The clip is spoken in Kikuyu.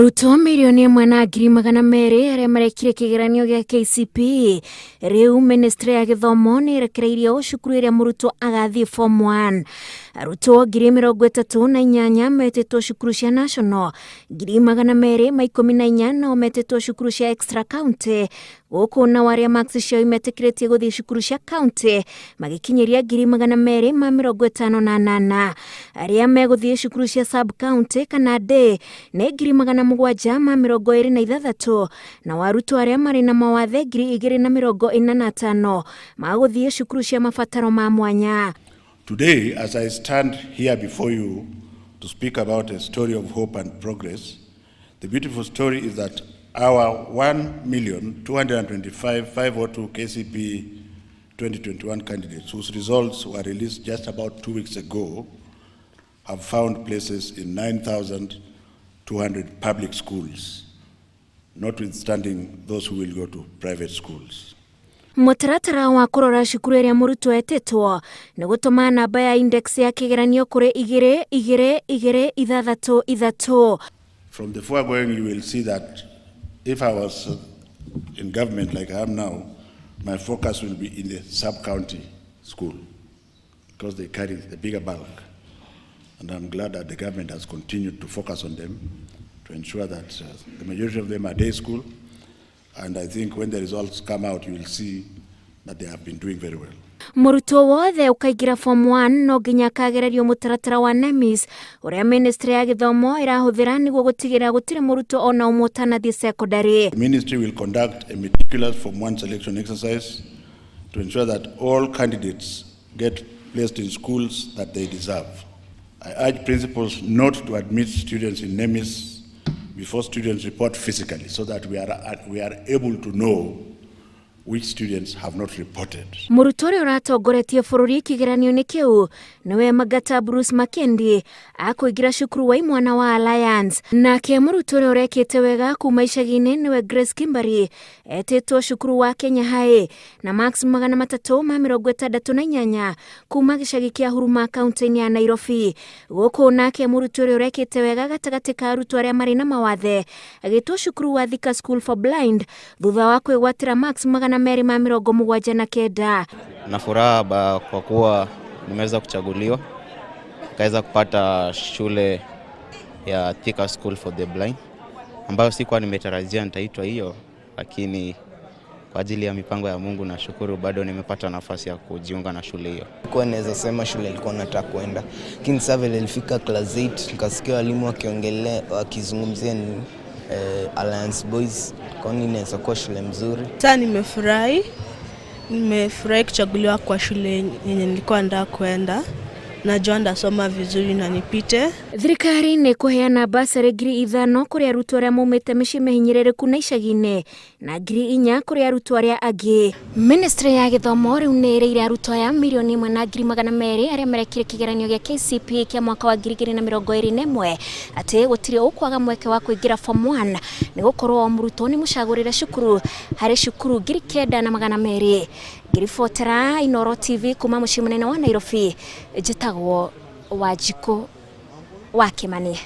Arutwo 1,200,000 arĩa marekire kĩgeranio gĩa KCPE rĩu ministry ya gĩthomo nĩ ĩrekereirie o cukuru ĩrĩa mũrutwo agathiĩ form 1. Arutwo 38,000 metĩtwo cukuru cia national, 214,000 nao metĩtwo cukuru cia extra county, gũkũ nao arĩa marks ciao imetĩkĩrĩtie gũthiĩ cukuru cia county magĩkinyĩria 258,000. Arĩa megũthiĩ cukuru cia sub county kana day nĩ 726,000, nao arutwo arĩa marĩ na mawathe 2,045 magũthiĩ cukuru cia mabataro ma mwanya. Today, as I stand here before you to speak about a story of hope and progress, the beautiful story is that our 1,225,502 KCPE 2021 candidates, whose results were released just about 2 weeks ago, have found places in 9,200 public schools, notwithstanding those who will go to private schools. Mũtaratara wa kũrora cukuru ĩrĩa mũrutwo etĩtwo nĩ gũtũma namba ya index ya kĩgeranio kũrĩ 22263. From the foregoing, you will see that if I was in government like I am now, my focus will be in the sub-county school because they carry the bigger bulk. And I'm glad that the government has continued to focus on them to ensure that the majority of them are day school. And I think when the results come out, you will see that they have been doing very well. Mũrutwo wothe ũkaingĩra form 1 no nginya akagererio mũtaratara wa NEMIS ũrĩa ministry ya gĩthomo ĩrahũthĩra nĩguo gũtigĩrĩra gũtirĩ mũrutwo ona ũmwe ũtanathiĩ secondary. The ministry will conduct a meticulous Form 1 selection exercise to ensure that all candidates get placed in schools that they deserve. I urge principals not to admit students in NEMIS before students report physically so that we are able to know which students have not reported. Mũrutwo ũrĩa ũratongoretie bũrũri kĩgeranio-inĩ kĩu nĩwe Magata Bruce Makendi akũingĩra cukuru wa imwana wa Alliance, nake mũrutwo ũrĩa ũrekĩte wega kuma icagi-inĩ nĩwe Grace Kimbari etĩtwo cukuru wa Kenya High na marks 368 kuma gĩcagi kĩa Huruma, kaunti-inĩ ya Nairobi. Gũkũ nake mũrutwo ũrĩa ũrekĩte wega gatagatĩ ka arutwo arĩa marĩ na mawathe agĩtwo cukuru wa Thika School for Blind thutha wa kwĩgwatĩra marks 279. Na furaha kwa kuwa nimeweza kuchaguliwa, nikaweza kupata shule ya Thika School for the Blind ambayo sikuwa nimetarajia nitaitwa hiyo, lakini kwa ajili ya mipango ya Mungu nashukuru bado nimepata nafasi ya kujiunga na shule hiyo. Kwa naweza sema shule ilikuwa nataka kwenda, lakini sasa vile ilifika class 8 nikasikia walimu wakiongelea, wakizungumzia ni Alliance Boys, kwani inaweza kuwa shule mzuri. Sasa nimefurahi, nimefurahi kuchaguliwa kwa shule yenye nilikuwa nataka kwenda. Najua ndasoma vizuri na nipite. Thirikari nĩ kũheana basarĩ 5,000 kũrĩ arutwo arĩa maumĩte mĩciĩ mĩhinyĩrĩrĩku na icagi-inĩ na 4,000 kũrĩ arutwo arĩa angĩ. Ministry ya gĩthomo rĩu nĩ ĩrĩire arutwo aya 1,200,000 arĩa marekire kĩgeranio gĩa KCPE kĩa mwaka wa 2021 atĩ gũtirĩ ũkwaga mweke wa kũingĩra form 1, nĩ gũkorwo o mũrutwo nĩ mũcagũrĩre cukuru harĩ cukuru 9,200. Ngĩribotera Inooro TV kuma mũciĩ mũnene wa Nairobi, njĩtagwo Wanjikũ wa Kĩmani.